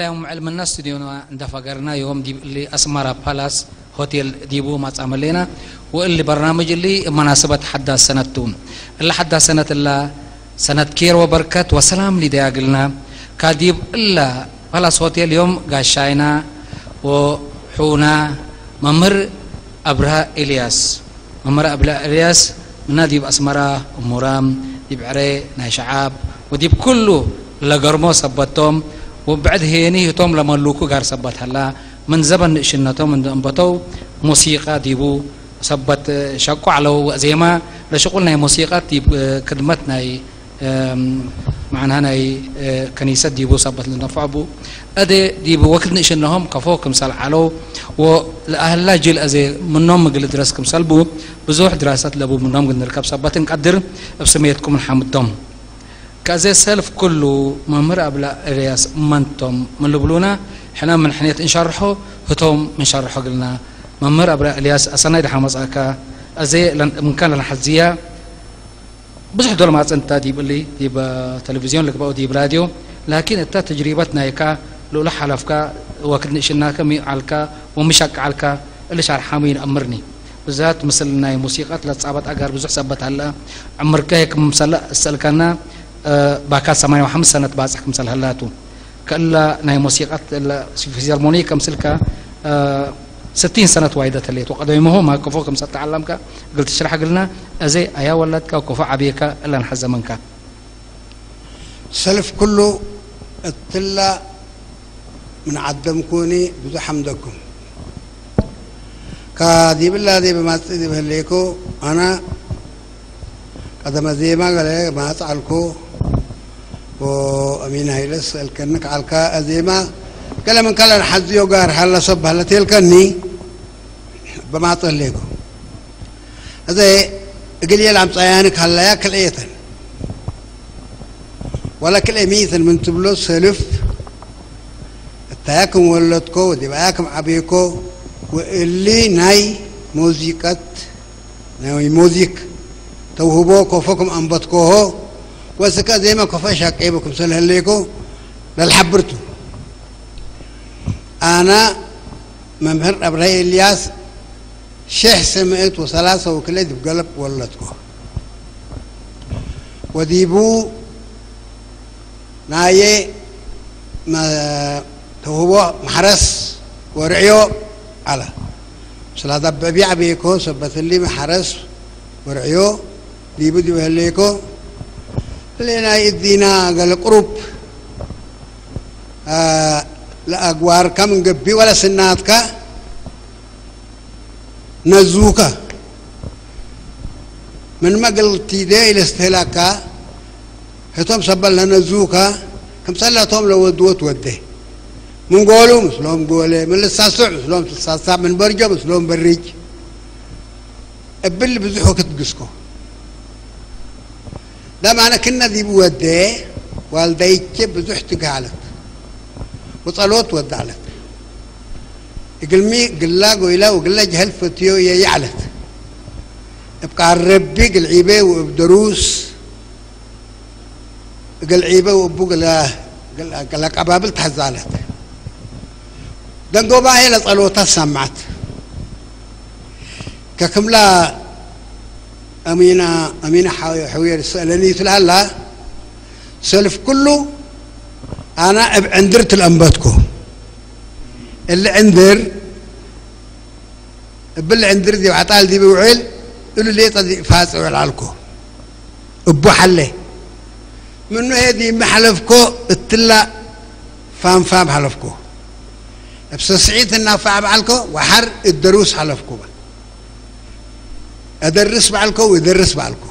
ዮም ዕልምና ስቱዲዮና እንዳፈገርና ዮም ዲብ እሊ ኣስመራ ፓላስ ሆቴል ዲቡ ማጻመሌና። ወእሊ በርናምጅ እሊ መናስበት ሓዳስ ሰነቱ። እላ ሓዳስ ሰነት እላ ሰነት ኬር ወበርከት ወሰላም ሊደያግልና። ካዲብ እላ ፓላስ ሆቴል ዮም ጋሻይና ወሑና መምህር ኣብርሃ ኤልያስ። መምህር ኣብርሃ ኤልያስ ምና ዲብ ኣስመራ እሙራም ዲብ ዕረ ናይ ሸዓብ ወዲብ ኩሉ ለገርሞ ሰበቶም ወብዕድ ሄኒ ህቶም ለመሉኩ ጋር ሰበት ሀላ። ምን ዘበን ንእሽነቶም እንደ እንበተው ሙሲቃ ዲቡ ሰበት ሸቁ ዓለው ወዜማ ለሽቁል ናይ ሙሲቃት ዲብ ክድመት ናይ መዓና ናይ ከኒሰት ዲቡ ሰበት ልነፍዐ ቡ። እደ ዲብ ወክድ ንእሽነሆም ከፎ ክምሰል ዓለው ወለኣህላ ጅል እዜ ምኖም ምግል ድረስ ክምሰል ቡ። ብዙሕ ድራሰት ለቡ ምኖም ግን ንርከብ ሰበት እንቀድር እብ ስሜትኩም ንሓምዶም። ከእዜ ሰልፍ ኩሉ መምህር ኣብላ ኤልያስ እመንቶም ምን ልብሉና ሕና ምን ሕኔት እንሸርሖ ህቶም ምን ሸርሖ ግልና። መምህር ኣብላ ኤልያስ ኣሰናይ ደሓ መጻእካ። እዜ ምንካን ለንሓዝያ ብዙሕ ዶል ማጽንታ ዲብ እሊ ዲብ ተለቪዝዮን ልግባኡ ዲብ ራድዮ ላኪን እታ ተጅሪበት ናይካ ልኡለ ሓለፍካ ወክድ ንእሽናከ ሚዓልካ ወምሻቅዓልካ እሊ ሻርሓሙ ይንኣምርኒ። ብዛት ምስል ናይ ሙሲቃት ለጻበት ኣጋር ብዙሕ ሰበት ኣለ። ዕምርከ ክምሰለ እሰእልከና ባካት ሰማንያ ወሓምስ ሰነት ባጽሕ ክምሰል ሀላቱ። ከእላ ናይ ሞሲቃት ፊዘርሞኒ ከምስልካ ስቲን ሰነት ዋይደት ህሌት ወቀደሚሆ ማከፎ ከምሰ ተዓለምካ እግል ትሽራሕ እግልና። እዘ ኣያ ወላድካ ኮፎ ዓብየካ እላ ንሐዘመንካ። ሰልፍ ኩሉ እትላ ምን ዓደምኩኒ ብዙሕ ሓምደኩም። ካዲብላ ዲብ ማጽእ ዲብ ህሌኮ ኣና ቀደመ ዜማ ገለ ማጽ ዓልኮ ወአሚን ሃይለስ እልከኒ ከዓልካ ዜማ ገለ ምን ከለን ሓዝዮ ጋር ሃላ ሰብ ሃለ ቴልከኒ በማጽ ህሌኮ። እዘ እግልየ ላምጻያኒ ካላያ ክልኤተን ወላ ክልኤ ሚእትን ምን ትብሎ ሰልፍ እታያ ክም ወለድኮ ወዲባያ ክም ዓብየኮ ወእሊ ናይ ሙዚቀት ናይ ሙዚክ ተውህቦ ኮፎ ክም ኣንበትኮሆ ወስከ ዜማ ኮፎ ሻቄቦ ክም ሰልሀሌኮ ለልሓብርቱ። ኣና መምህር ኣብርሃ ኤልያስ ሽሕ ስምእት ወሰላሳ ወክልኤ ዲብ ገለብ ወለድኮ። ወዲቡ ናየ መ-፣ ተውህቦ ማሕረስ ወርዕዮ ኣለ። ስላዳ ብዕቢ ዓብየኮ ሰበትሊ ማሕረስ ወርዕዮ ዲቡ ዲበህለይኮ። ሌናይ እዲና ገለ ቅሩብ፣ አ፣ ለኣግዋርካ ምን ገቢ ወለ ስናትካ ነዙከ ምን መግልቲደ ኢለስትህላካ ህቶም ሰበል ለነዙከ ክምሰለቶም ለወድወት ወደ ምን ጎሉ ምስሎም ጎለ ምን ልሳሱዕ ምስሎም ትሳሳዕ ምን በርጆ ምስሎም በርጅ እብል ብዙሕ ክትግስኮ። ዳም ኣነ ክነ ዲቡ ወደ ዋልዳይቼ ብዙሕ ትግሃለት ወጸሎት ወዳለት። እግልሚ ግላ ጎይላ ወግላ ጀህል ፈትዮ የያዕለት። እብ ቃል ረቢ ግልዒበ ወእብ ደሩስ እግልዒበ ወእቡ ግላ፣ ግላ፣ ግላ ቀባብል ተሐዛለት። ደንጎባኤ ለጸሎታ ሰማዕት። ከክምላ ኣሚና፣ ኣሚና ሓው-፣ ሕውየ ዝሰእለኒ ትልሃላ ሰልፍ ኩሉ ኣና እብ ዕንድር ትልአንበትኩ። እሊ ዕንድር፣ እብል ዕንድር ዲብ ዓጣል ዲብ ውዕል እሉ ሌጠ ዲብ ፋጽ ውዕል ኣልኩ። እቡ ሓለ። ምኑ ሄዲ መሕለፍኮ እትላ ፋንፋም ሓለፍኮ። እብ ሰስዒት እናፋዕ በዓልኮ ወሓር እደሩስ ሓለፍኩ። እደርስ በዓልኮ ወደርስ በዓልኮ።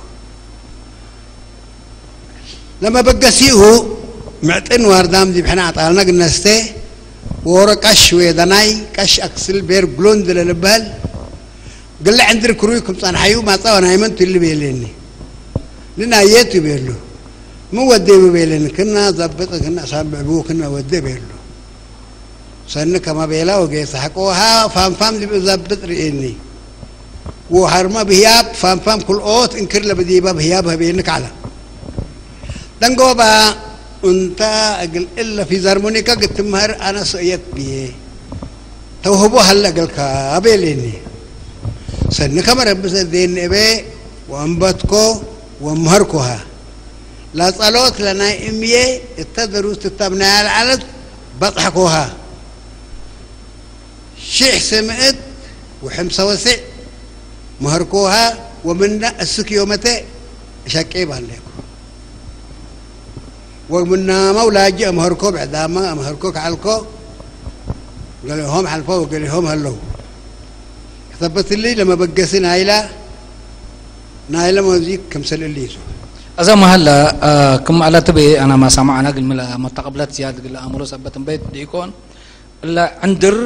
ለመበገሲኡ ምዕጥን ዋርዳም ዲብ ሕነ ኣጣልና ግነስተ ወወሮ ቀሽ ወየደናይ ቀሽ ኣክስል ቤር ግሎንድ ለልበህል ግለ ዕንድር ክሩይ ክም ጸንሓዩ ማጻ ወናይመን ትልብ የሌኒ። ንናየት ይቤሉ። ምን ወዴ ብቤልን ክና ዘብጥ ክና ሳብዕ ብኡ ክና ወዴ ቤሉ። ሰኒ ከመ ቤላ ወጌሳ ሐቆሃ ፋምፋም ዲብ ዘብጥ ርኤኒ። ወሀርመ ብህያብ ፋምፋም ክልኦት እንክር ለብዲበ ብህያብ ሀቤኒ ከዐለ። ደንጎባ أنت أقل إلا في زارمونيكا قد تمهر أنا سؤيت بيه. توهبو هلا قلك أبيليني. سنك مرة بس دين إبي وأنبتكو ومهركوها. لا صلوت لنا إمي التدروس تتبنى على العلد بطحكوها. ሽሕ ስምእት ወሐምሳ ወስዕ መህርኮሃ ወምና እስክ ዮመተ ሸቄ ባሌኩ። ወምና መውላጅ መህርኮ ብዕዳማ መህርኮ ከዓልኮ ገሊሆም ሓልፎ ወገሊሆም ሀለው። ከተበትልይ ለመበገሲ ናይላ ናይለ መዚ ከምሰልእሊ ይሱ። እዛ መሃላ ክም ኣላ ትበየ ኣና ማሳማ ኣና ግል ምላ መተቀብላት ዝያድ ግል ኣእምሮ ሰበት እምበይት ዲኮን እላ ዕንድር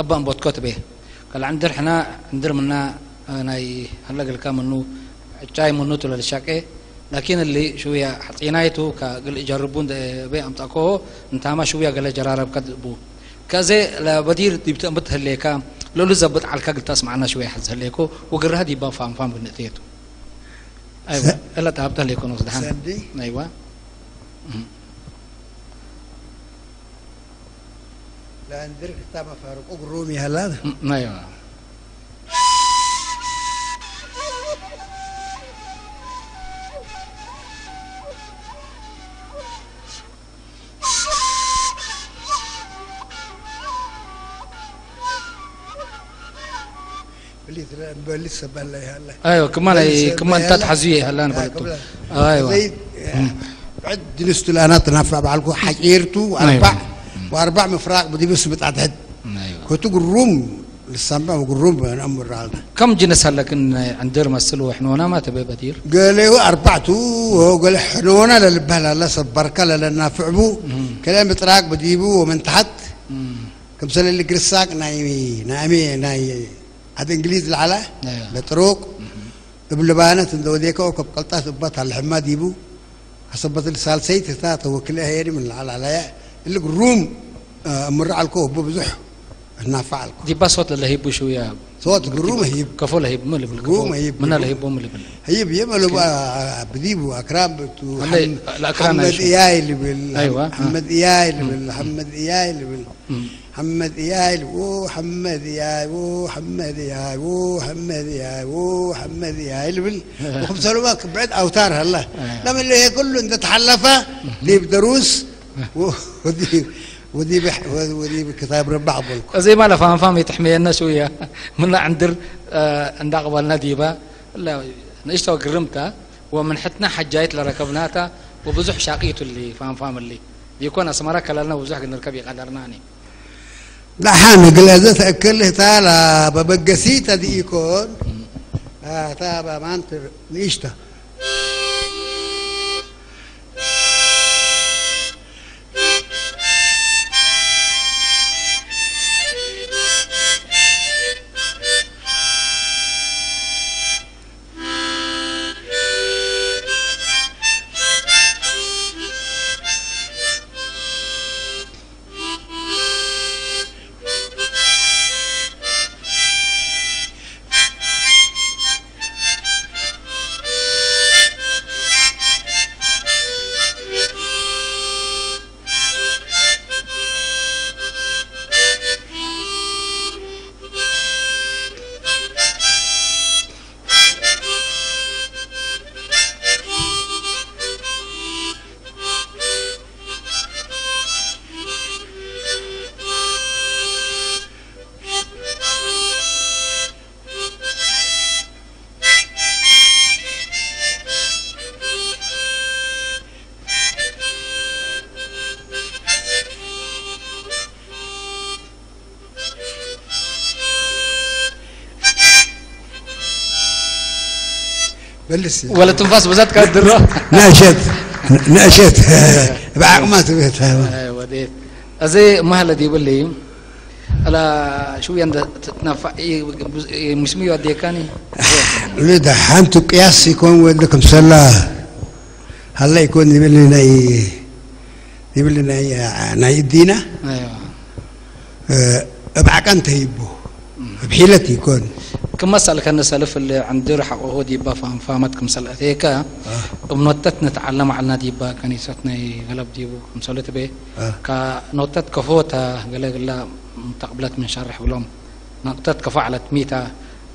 እባ እምቦትኮ ትቤ። ከላ ዕንድር ሕና ዕንድር ምና ናይ ሀላ ገልካ ምኑ ዕጫይ ምኑ ትብለ ልሻቄ። ላኪን እሊ ሽውያ ሐጺናይቱ ከግል እጀርቡ እንደ ቤ ኣምጣኮ እንታማ ሽውያ ገለ ጀራረብ ከድቡ። ከዜ ለበዲር ዲብተ እምብት ህሌካ ለሉ ዘብጥ ዓልካ ግልታ ስማዕና ሽውያ ሐዝ ህሌኮ ወግርሃ ዲባ ፋም ፋም ግንእትየቱ። ኣይዋ እላ ጣብታ ሌኮኖስ ደሓን። ሰዲ? ኣይዋ። ላንድር ክታማ ፋርቆ ግሩም ይሃላ። ናይዋ። ብሊት ረ-፣ በሊት ሰባላ ይሃላ። ኣይዋ፣ ክማን ኣይ-፣ በሊት ክማን ሰባላ እንታይ ይሃላ። ትሓዝዩ ይሃላ ንበለቱ። ክብላ። ኣይዋ። ዘይ-፣ እም። ብዕድ ድንስቱ ለኣና ትናፋዕ በዓልኩ ሓቂርቱ ኣይዋ። ኣርባዕ፣ ወኣርባዕ ምፍራቅ ብዲብስ ብጣት ሕድ። ኣይዋ። ኮቱ ግሩም ልሳምባ ወግሩም ነእምር ኣልና። ከም ጅነስ ኣለክን ዕንድር መስል ወሕኖና ማ ተበ በዲር? ገሌው ኣርባዕቱ ወገለ ሕኖና ለልበሃል ኣላ ሰብ ባርካ ለለናፍዕቡ እም። ከለ ምጥራቅ ብዲቡ ወመን ተሓት እም። ከምሰለ ልግርሳቅ ናይ፣ ናይ፣ ናይ ዓድ እንግሊዝ ለዓላ ኣይዋ። ለጥሩቅ እም። እብ ልባነት እንደ ወዴከ ከብ ቀልጣት እባት ኣልሕማ ዲቡ ኣሰበት ሳልሰይት እታ ተወክለ ሄሪ ምን ለዓላ ለያ እልግ ሩም እምር ዓልኮ እቦ ብዙሕ እናፋ ዓልኮ። ዲባ ሶት ለለሂቡ ሽውያ ሶት ግሩም ሂብ። ከፎ ለሂብ ምን ልብል? ግሩም ከፎ ሂብ። ምና ለሂቡ ምን ልብል? ሂብ የመሉ ብዲቡ ኣክራም ብቱ ኣለይ፣ ሓም-፣ ለኣክራም ሓመድ ኣይሹ። እያይ ልብል። ኣይዋ። ሓመድ እያይ ልብል። እም። ሓመድ እያይ ልብል። እም። ሓመድ እያይ ልብል። ኦ ሓመድ እያይ፣ ኦ ሓመድ እያይ፣ ኦ ሓመድ እያይ፣ ኦ ሓመድ እያይ ልብል። ወክም ሰሉማ ክብዕድ ኣውታር ሃላ። ኣይዋ። ለምን ይሄ ኩሉ እንተተሓለፈ እም። ዲብ ደሩስ ወዲብ፣ ወዲብ፣ ወዲብ ክታብ ረባዕ በልኩ። እዚ ማለት ፋንፋም ይትሕመየና ሽውያ። ምና ዕንድር፣ እ፣ እንዳቕበልና ዲባ፣ ላ፣ ንእሽቶ ግርምታ፣ ወምን ሕትና ሓጃይት ለረከብናታ፣ ወብዙሕ ሻቂቱ እሊ ፋንፋም እሊ። ዲኮን ኣስመራ ከለልና ብዙሕ ክንርከብ ይቀደርናኒ። ደሓን ግለ ዘተእክል ህታ ላ በበገሲተ ድኢኮን፣ እም። ኣታ ባማንት ንእሽታ። በልስ። ወለ ትንፋስ ብዛት ካብ ድሮ። ንእሸት፣ ንእሸት፣ ብዓቕማ ትቤት። ኣይ፣ ወዴት። እዚ ማህለ ዲብል እዩ። ኣላ ሽውያ እንደ ትናፋ፣ ይ-፣ ይ-፣ ምስሚ ይወዴካኒ። ልዳ ሓንቲ ቅያስ ይኮን ወደ ክምሰላ ሃላ ይኮን ይብል ናይ፣ ይብል ናይ፣ ናይ እዲና። ኣይዋ። እ፣ እብ ዓቀን ተሂቦ፣ እም። እብ ሒለት ይኮን። ክመሰል ከነሰልፍ ል ዕንድር ሓቆሆ ዲባ ፋንፋመት ክምሰል ኣተየካ እብ ኖተት ንተዓለም ዓልና ዲባ ከኒሰት ናይ ገለብ ዲቡ ክምሰሉ ትቤ ካ ኖተት ከፎታ ገለ ግላ ተቅብለት ምን ሸርሕ ብሎም ኖተት ከፎ ዓለት ሚታ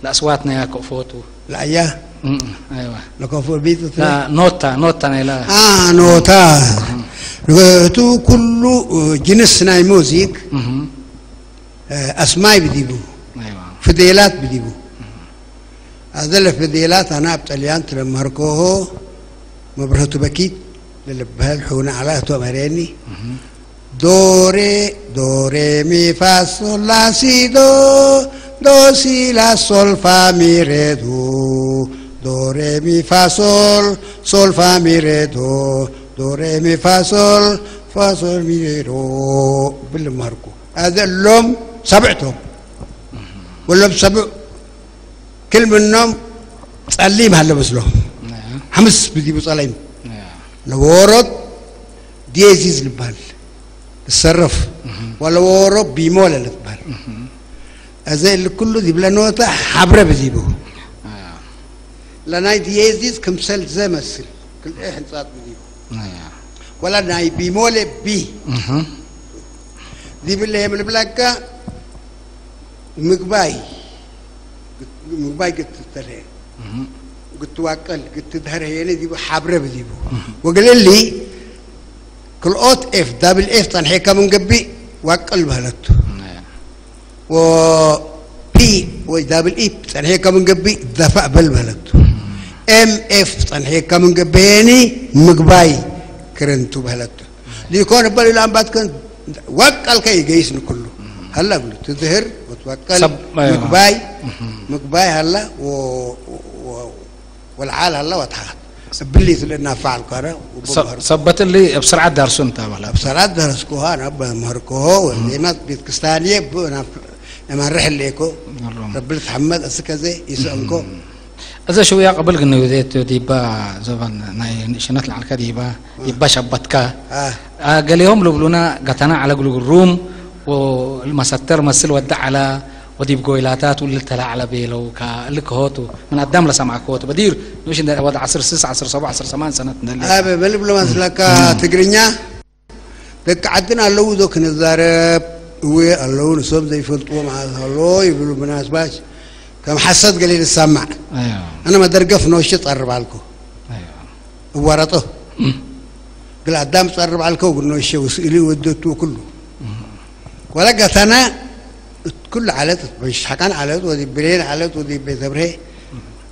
ለእስዋት ናያ ከፎቱ ለኣያ እም፣ ኣይዋ ለከፎ ቢት ላ ኖታ ኖታ ናይላ ኖታ ንገቱ ኩሉ ጅንስ ናይ ሙዚክ ኣስማይ ብዲቡ ፍዴላት ብዲቡ ኣዘለ ፍዴላት ኣና ኣብ ጠልያን ትለመርኮሆ መብረህቱ በኪት ልልበህል ሕውና ዓላ እቶ መሬኒ ዶሬ ዶሬ ሚፋሶላሲዶ ዶሲላሶልፋሚሬዱ ዶሬ ሚፋሶል ሶልፋሚሬዶ ዶሬ ሚፋሶል ፋሶል ሚሬዶ ብልመርኩ ኣዘሎም ሰብዕቶም ወሎም ሰብዕ ክልምኖም ጸሊም ሃለ መስሎ ሓምስ ብዚቡ ጸላይም ለወሮት ዲየዚዝ ልባል ዝሰርፍ ወለወሮ ቢሞለ ልትባል እዚ ልኩሉ ዝብለንወታ ሓብረ ብዚቡ ለናይ ዲየዚዝ ክምሰል ዘመስል ክልኤ ሕንጻት ብዚቡ ወላ ናይ ቢሞለ ቢ ዚብለ የምልብላካ ምግባይ ምግባይ ግትተለ ግትዋቀል ግትድሀር ሄነ ዚቡ ሓብረ ብዚቡ ወገለሊ ክልኦት ኤፍ ዳብል ኤፍ ጸንሐካ ምን ገቢ ዋቀል በህለቱ ወፒ ወይ ዳብል ኢ ጸንሐካ ምን ገቢ ደፋእ በል በህለቱ ኤም ኤፍ ጸንሐካ ምን ገቢ ሄኒ ምግባይ ክረንቱ በህለቱ ሊኮን በል ኢሉ ኣንባትከን ዋቃልካ ይገይስ ንኩሉ ሀላ ብሉ ትዝህር ወትዋቀል ሰብ- ምግባይ ምግባይ ሀላ ወ- ወ- ወልዓል ሀላ ወትሓት ብሊ ስለና ፋዕል ከረ ሰ- ሰበት እሊ ኣብ ስርዓት ዳርሱ እንታ በላ ኣብ ሰላት ደረስኩሃ ናብ መርኮሆ ወዜማት ቤት ክስታንየ ብናፍ ነማርሕ ሌኮ ረብል ተሐመድ እስከዘ ይስእንኮ እዘ ሽውያ ቅብል ግን ዜት ዲባ ዘበን ናይ ንእሽነት ለዓልካ ዲባ ዲባ ሸበትካ ገሌሆም ልብሉና ጋታና ዓለ ግሉግሩም ወልመሰተር መስል ወደ ዓላ ወዲብ ጎይላታት ውልል ተላ ዓለ ቤለው ካ እልክ ሆቱ ምን ኣዳም ለሰማዕክ ሆቱ በዲር ንእሽ ወደ ዓስር ስስ ዓስር ሰቡ ዓስር ሰማን ሰነት እንደል ኣብ በልብሎ መስለካ ትግርኛ ደቂ ዓድና ኣለዉ ዶ ክንዛረብ? እወ ኣለዉ፣ ንሶም ዘይፈልጥዎ መዓት ኣሎ ይብሉ። ምናልባሽ ከም ሓሰት ገለ ንሰማዕ። ኣነ መደርገፍ ኖሽ ጸርብ ኣልኩ። እዋረጦ ግል ኣዳም ጸርብ ኣልከው ግን ኖሽ ውስእሊ ወደቱ ኩሉ ወላ ጋታና ኩሉ ዓለት በሽሓቃን ዓለት ወዲ ብሌን ዓለት ወዲ ቤተብርሄ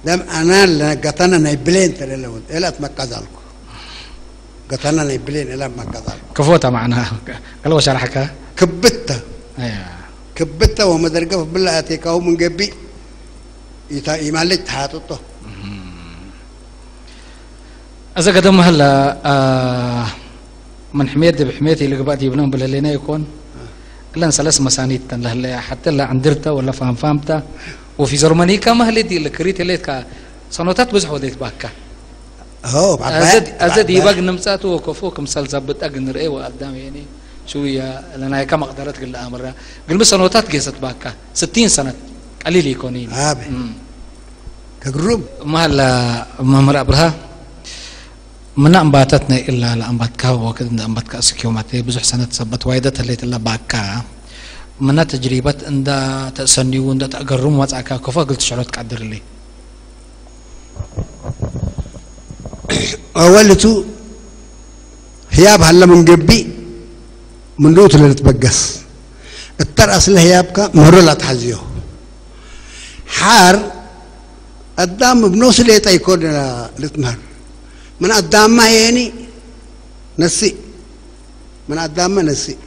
ደም ኣና ለጋታና ናይ ብሌን ተለለውን እላት መቃዝ ኣልኩ። ገታና ናይ ብሌን እላ ማጋዛል ክፎታ ማዕና ቀለቦ ሸራሕካ ክብተ ክብተ ወመደርገፍ ብላ ኣቴካሁ ምን ገቢ ይማለጅ ተሓጥጦ እዘ ገደም ምህላ ምን ሕሜት ድብ ሕሜት ኢልግባእ ዲብለን ብለሌና ይኮን እለን ሰለስ መሳኒት ተን ለህለያ ሓተ ላ ዕንድርተ ወላ ፋንፋምታ ወፊዘርመኒካ መህሌት ዲለ ክሪት ሌትካ ሰኖታት ብዙሕ ወዴት ባካ ኣዘ ዲባግ ንምጻቱ ወከፎ ክምሰል ዘብጠግ ንርኤ ወኣዳም የኒ ሽውያ ለናይካ መቅደረት ግለ ኣምራ ግልሚ ሰኖታት ጌሰት ባካ ስቲን ሰነት ቀሊል ይኮኒ ከግሩም መሃላ መምህር ኣብርሃ ምና እምባታት ናይ እላ ለኣምባትካ ወክድ እንዳ እምባትካ እስኪዮማቴ ብዙሕ ሰነት ሰበት ዋይደ ተሌት እላ ባካ ምና ተጅሪበት እንዳ ተእሰኒው እንዳ ተእገሩም ወጻካ ከፎ ግልት ሽዕሎት ቀድርሊ ኣወልቱ ህያብ ሃለ ምን ገቢ ምንድኡ ትለልትበገስ እተር ኣስለ ህያብካ ምህሮ ላትሓዝዮ ሓር ኣዳም ብኖሱ ሌጣ ይኮን ልትምህር ምን ኣዳማ የኒ ነስእ ምን ኣዳማ ነስእ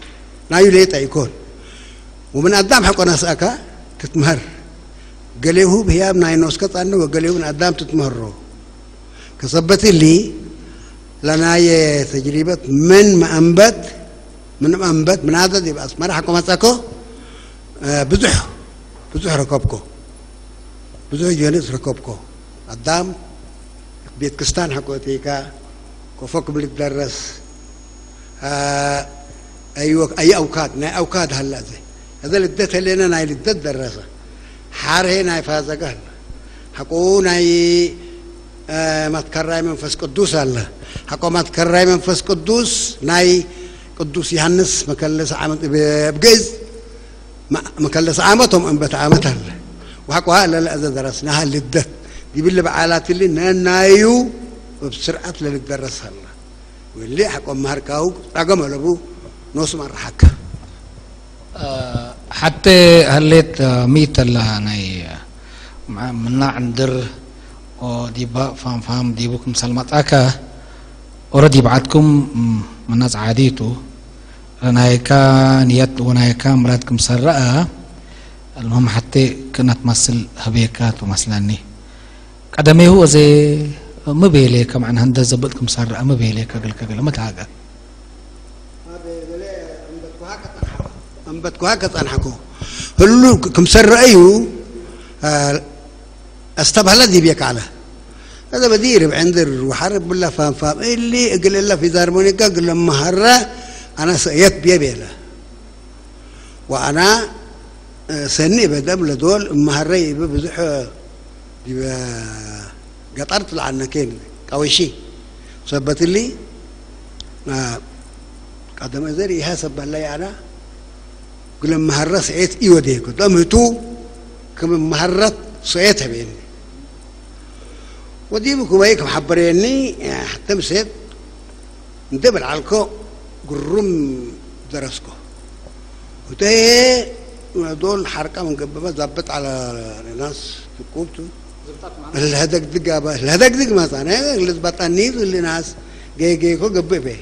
ናዩ ሌጣ ይኮን ومن ኣዳም ሐቆ ናስኣካ ትትምህር ገሌሁ ብህያብ ናይ ኖስከ ጻነ ወገሌሁ ምን ኣዳም ትትምህሮ ከሰበትሊ ለናየ ተጅሪበት ምን መአንበት ምን መአንበት ምን ኣዘት ይብ ኣስመራ ሐቆ መጻኮ ብዙሕ ብዙሕ ረከብኮ ብዙሕ ጀንስ ረከብኮ ኣዳም ቤት ክስታን ሐቆ እቴካ ኮፎ ክብል ደረስ ኣይ ኣውካድ ናይ ኣውካድ ሃላ ዘ እዘ ልደት ሄሌና ናይ ልደት ደረሰ ሓ ዓርሄ ናይ ፋዘጋ ኣሎ። ሓቁ ናይ፣ እ፣ ማትከራይ መንፈስ ቅዱስ ኣለ። ሓቆ ማትከራይ መንፈስ ቅዱስ ናይ ቅዱስ ዮሃንስ መከለስ ዓመት ብ-፣ ብግእዝ ማ-፣ መከለስ ዓመቶም እንበት ዓመት ኣለ። ወሓቁ ሃ ለለ እዘ ደረስናሃ ልደት ዲብል በዓላት ሊ ነናዩ እብ ስርዓት ለልደረስ ኣለ። ወሊ ሓቆ ማርካው ጸገም ኣለቡ ኖስ ማርሓካ። ሓተ ሃሌት ሚት ኣላ ናይ ምና ዕንድር ኦ ዲባ ፋም ፋም ዲቡ ክምሳል ማጻካ ኦረዲ ይብዓትኩም ምና ጻዓዲቱ ናይካ ንየት ወናይካ ምራት ክምሰል ረኣ። المهم ሓተ ክናት ማስል ህብየካ ትመስለኒ። ቀደሜሁ እዚ ምቤሌ ከም ዓን ህንደ ዘብጥ ክምሰል ረኣ ምቤሌ ከግል ከግል መታገ። ኣንበትኩሃ ከጸንሐኮ። ህሉ ክምሰል ረኣዩ፣ እ፣ ኣስተብሃለ ዲብየ ካለ። هذا بدير بعندر وحرب ولا فام فام اللي اقل الا في زارمونيكا قل لما هرا انا سيت بيبيلا. وانا، آه، سني بدم لدول مهري ببزح، آه، يبقى قطرت لعنا كين قويشي. ثبت لي، آه، قدم زري حسب الله انا قل مهرة سعيت إيوة ديكو دمهتو كم مهرة سعيت بين. ودي بكو ويك محبريني، آه، حتى مسيت ندبل عالكو قرم درسكو. وتهي دول حركة من قبل ظبط على الناس في كوبتو. الهدك دق أبا، الهدك دق ما صار. هي اللي زبط النيز اللي ناس جاي جاي كو قبل به.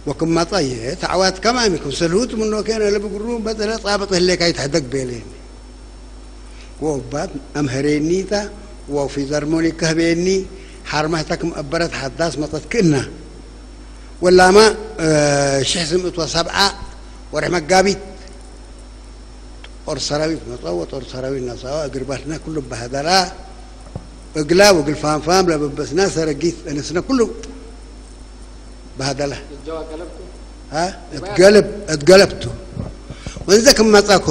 وكم ما طيه، تعوات كمان يكون سلوت منه كان اللي بقرون بدل طابط اللي كاي تهدك بيلين. وبعد أمهرينيتا، وفي زرموني كهبيني، حرمتك مأبرت حداس مطت كنا. ولا ما، آه، شح سمت وسبعة، ورح مقابيت. ጦር ሰራዊት መጸ፣ ወጦር ሰራዊት ነሳዋ፣ እግር ባሕና ኩሉ በሃደላ፣ እግላ ወግል ፋንፋም ለበበስና፣ ሰረጊት እነስነ ኩሉ በሃደላ። እ? እትገልብ፣ እትገለብቱ። ወንዘ ክመጻኮ፣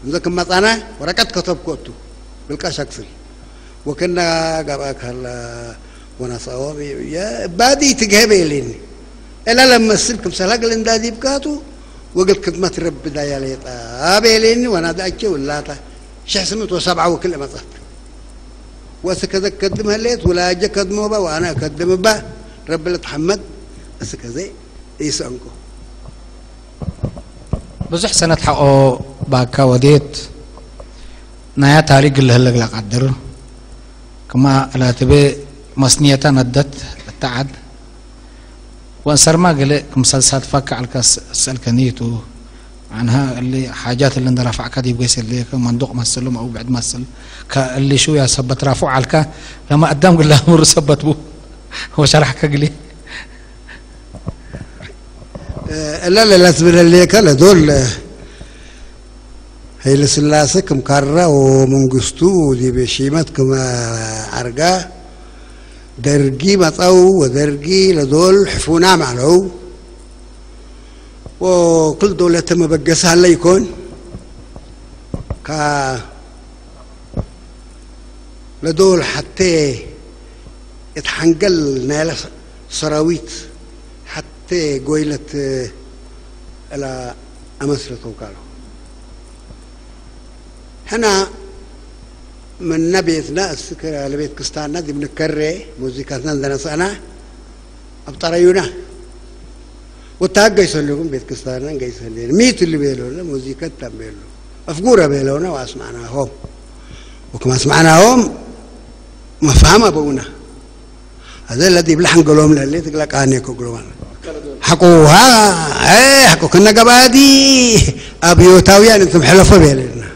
እንዘ ክመጻና ወረቀት ከተብኮቱ፣ ብልቃ ሸክስል። ወከና ጋብኣ ካላ ወናሳዎም የ-፣ ባዲ ትግሄበ የሌኒ። እላ ለመስል ክምሰል ሀገል እንዳ ዲብካቱ ወግል ክድመት ረቢ ዳያ ሌጣ። ኣበ የሌኒ ወናዳ ኣቼ ውላታ። ሽሕ ስምንት ወሰብዓ ወክል መጻት። ወስ ከዘ ከድም ሀሌት ውላጀ ከድሞባ ወኣና ከድምባ ረቢ ለትሐመድ እስ ከዘ ይሰንቆ። ብዙሕ ሰነት ሓቆ ባካ ወዴት ናያ ታሪክ ግልህለግ ላቃድር ክማ እላትቤ መስንየታ ነደት እተዓድ ወእንሰርማ ገለ ክምሰል ሳትፋካ ዓልካ ስ-፣ ስእልከኒ ቱ ዓንሃ እሊ ሓጃት እሊ እንደራፋዕካ ዲብ ገይስ እሊ መንዱቅ መስሉ ማኡ ብዕድ መስል ከእሊ ሹያ ሰበት ራፉ ዓልካ ለማ ኣዳም ግላ ምሩ ሰበት ቡ ወሸራሕካ ግሊ እለ ለለትብለሌከ ለዶል ሀይለ ስላሴ ክም ካራ ወመንግስቱ ዲብ ሺመት ክም ዓርጋ ደርጊ መጸው ወደርጊ ለዶል ሕፉናም ኣለዉ ወክል ዶለተ መበገስ ሃለ ይኮን ካ ለዶል ሐቴ እት ሐንገል ናይለ ሰራዊት ሐቴ ጎይለት እላ አመስርተው ካሉ ሕና ምነ ቤትና እስክ ለቤት ክስታና ዲብ ንከሬ ሙዚካትና እንደነሳና ኣብ ጠረዩና ወታገይ ሰሉኩም ቤት ክስታና ገይሰልን ሚት ልቤሎና ሙዚካ ተንቤሎ أفقورة بيلونا وأسمعناهم وكما أسمعناهم مفهمة بونا هذا الذي بلحن قلوم للي تقلق آني كقلوم حقوها إيه حقو كنا قبادي أبيوتاويا أنتم حلفوا بيلنا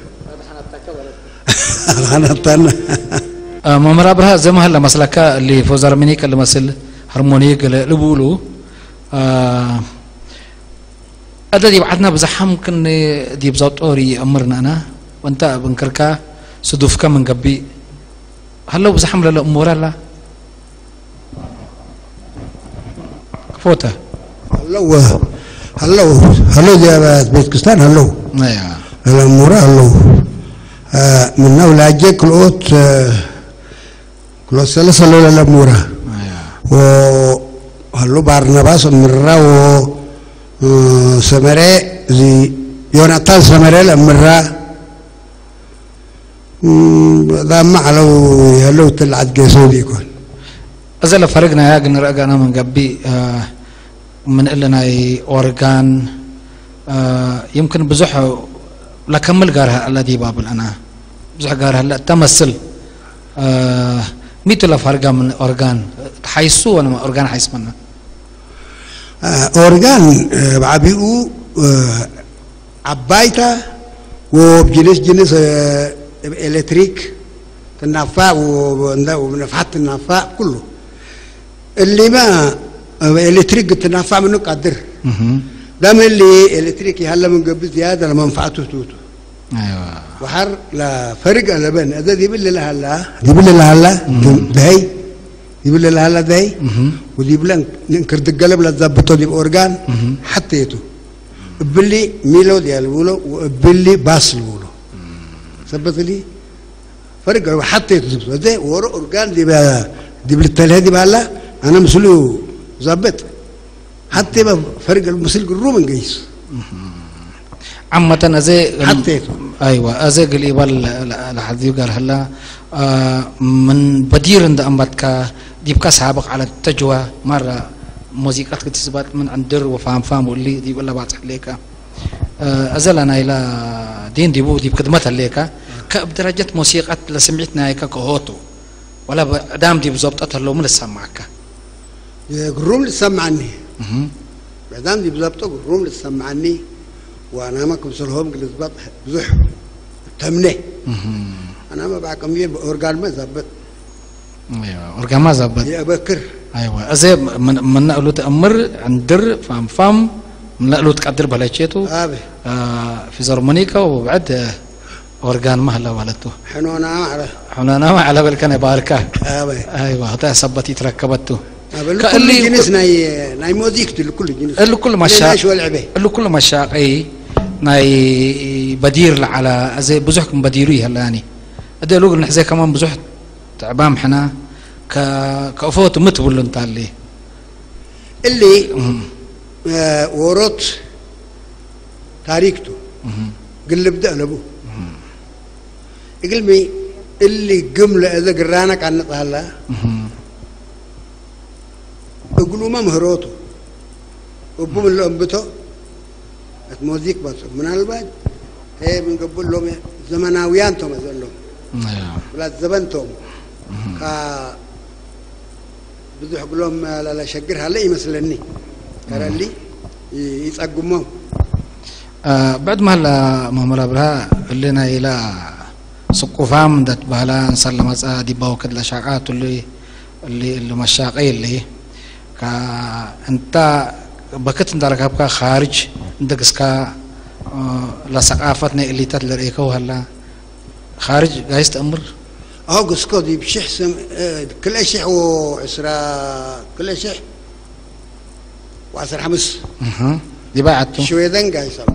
أنا تنا መምህር ኣብርሃ ዘመሃላ መስለካ ሊ ፎዛርሚኒክ ልመስል ሃርሞኒክ ልብሉ ኣደ ዲብ ዓድና ብዝሓም ክን ዲብ ዘውጦር ይእምር ንእና ወንታ ብንክርካ ስዱፍከ ምን ገቢእ ሃለው ብዝሓም ለለ እሙር ኣላ ክፎተ هلو هلو هلو دي بيت كستان هلو ነያ الأمورة هلو ምነው ላጀ ክልኦት ክልኦት ሰለሰ ለለሙራ ወሀሉ ባርናባስ እምራ ወ ሰመረ እዚ ዮናታን ሰመረ ለእምራ ዳማ ዐለው የህለው ትልዓት ገሰው ዲኮን። እዘ ለፈርግ ናያ ግን ረእጋና መንገቢ ምን እለ ናይ ኦርጋን ይምክን ብዙሕ ለከምል ጋር ሀለ ዲባ ብልአና ብዙሕ ጋር ሀለ እተመስል ሚቱ ለፋርጋ ምን ኦርጋን ተሓይሱ ወለማ ኦርጋን ሓይስ መና ኦርጋን ብዓቢኡ ዓባይታ ወብ ጅንስ ጅንስ ኤሌክትሪክ ትናፋእ ወነፋት ትናፋእ ኩሉ እሊማ ኤሌክትሪክ ትናፋእ ምኑ ቃድር ዳም እሊ ኤሌክትሪክ ይሃለ ምን ገብእ ዝያደ ለመንፋዕቱ ትውቱ ወሓር ለፈርግ ኣለበን እዘ ዲብል ለሃላ ዲብል ለሃላ ደይ ዲብል ለሃላ ደይ ወዲብለ ንክርድገለብ ለዛብቶ ዲብ ኦርጋን ሓተየቱ እብሊ ሚሎድያ ልብሎ ወእብሊ ባስ ልብሎ ሰበትሊ ፈርግ ሓተየቱ ዝብሎ እዘ ወሮ ኦርጋን ዲብ ልተልሀ ዲብ ሃላ ኣነ ምስሉ ዛበጥ ሓቴ ፈርግ ምስል ግሩም እንገይስ ዓመተን እዘ ሓቴቱ ኣይዋ እዘ ግልኢባ ለሓዚዩ ጋር ህላ ምን በዲር እንደ ኣንባትካ ዲብካ ሰሃበ ዓለት ተጅዋ ማራ ሙዚቃት ክትስባጥ ምን ዕንድር ወፋንፋም ውሊ ዲብ እለ ባጽሕ ሌካ እዘ ለናይላ ዲን ዲቡ ዲብ ክድመት ህሌካ ከእብ ደረጀት ሙሲቃት ለስምዒት ናይካ ከሆቱ ወላ ዕዳም ዲብ ዘብጠት ህለውም ልሰማዕካ ግሩም ልሰማዕኒ ብዕዳም ዲብ ዘብጦ ግሩም ልሰማዕኒ ዋናማ ክምስልሆም ግልዝባጥ ብዙሕ ተምነ ኣናማ ብዓቅምዬ ኦርጋንመ ዛበት ኦርጋማ ዛበት የእበክር ኣይዋ እዘ ምነእሉ ተእምር ዕንድር ፋምፋም ምነእሉ ትቀድር በለቼቱ ኣበ ፊዘርሞኒካ ወብዕድ ኦርጋን ማህላ ማለቱ ሕኖና ማዕረ ሕኖና ማዕለ በልከ ናይ ባህልካ ኣበ ኣይዋ ክታ ሰበት ይትረከበቱ ኣበ ኩሉ ጅንስ ናይ ናይ ሙዚክ ትሉ ኩሉ ጅንስ እሉ ኩሉ መሻ ሽወልዕበ እሉ ኩሉ መሻቀይ ናይ በዲር ለዓላ እዚ ብዙሕ ክም በዲሩ ይህላኒ እደ እሉ ግን ሕዘ ከማን ብዙሕ ትዕባም ሕና ከእፎ ትምት ብሉ እንታሊ እሊ ወሮት ታሪክቱ ግልብደ ኣለቡ እግልሚ እሊ ግም ለእዘ ግራና ቃንጽ ሃላ እግሉመ ምህሮቱ እቡ ምን ለእንብቶ እት ሞዚክ በሱ ምናልባት ምን ገብእ ሎም ዘመናውያን ቶም ዘለዎም ብላት ዘበን ቶም ብዙሕ ግሎም ለሸግር ሃለ ይመስለኒ ከረሊ ይጸግሞም ብዕድ ማህላ መምህር ኣብርሃ እሊ ናይ ኢላ ስቁፋም እንዳትባህላ እንሳን ለመጻ ዲባው ክድ ለሻቃ ትሉ እሊ እሊ መሻቀይ እሊ እንታ በክት እንዳረካብካ ካርጅ እንደግስካ ለሰቃፈት ናይ እሊታት ለርእከው ሀላ ካርጅ ጋይስ ተእምር ኣው ግስኮ ዲብ ሽሕ ስም ክልተ ሽሕ ወዕስራ ክልተ ሽሕ ወዓስራ ሓሙስ ዲባይ ዓቱ ሽዌደን ጋይስ ኣሎ